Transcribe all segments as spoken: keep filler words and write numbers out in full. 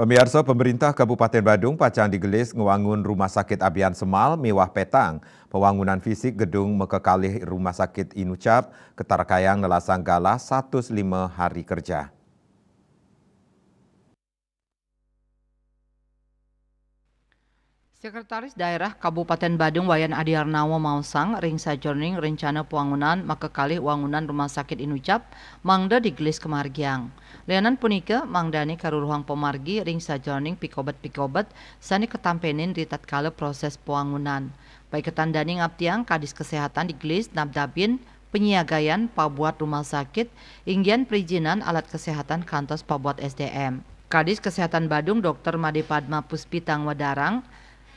Pemirsa, pemerintah Kabupaten Badung pacang digelis ngewangun Rumah Sakit Abian Semal miwah petang. Pewangunan fisik gedung makekalih Rumah Sakit Inucap ketarkayang nelasang galah satus lima hari kerja. Sekretaris Daerah Kabupaten Badung Wayan Adiarnawa maosang ring sajeroning rencana pewangunan makekalih wangunan Rumah Sakit Inucap mangda digelis kamargiang. Lianan punika, mangdane karuruhang pamargi ring sajeroning pikobet-pikobet sane katampenin ritatkala proses pewangunan. Paiketan dane ngaptiang Kadis Kesehatan digelis nabdabin penyiagayan pabuat rumah sakit, inggian perizinan alat kesehatan kantos pabuat S D M. Kadis Kesehatan Badung Dokter Made Padma Puspita ngwedarang,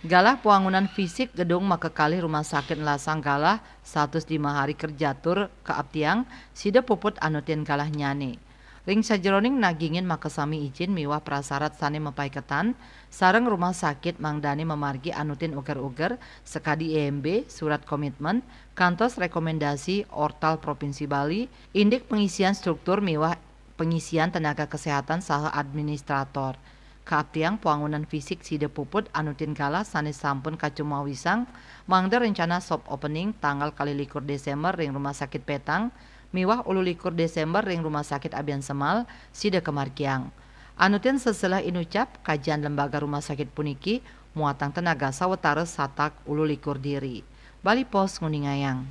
galah pewangunan fisik gedung makekalih rumah sakit nelasang galah satus lima hari kerja tur kaaptiang sida puput anutin galahnyane. Ring sajeroning nagingin makasami ijin miwah prasarat sane mapaiketan, sareng rumah sakit mangdane mamargi anutin uger-uger sakadi I M B, surat komitmen, kantos rekomendasi Ortal Provinsi Bali, indik pengisian struktur miwah pengisian tenaga kesehatan saha administrator. Kaaptiang pewangunan fisik sida puput anutin galah sane sampun kacumawisang, mangda rencana soft opening tanggal kalih likur Desember ring Rumah Sakit Petang miwah ulu likur Desember ring Rumah Sakit Abian Semal sida kamargiang. Anutin seselah inucap, kajian lembaga rumah sakit puniki muatang tenaga sawatara satak ulu likur diri. Bali Post nguningayang.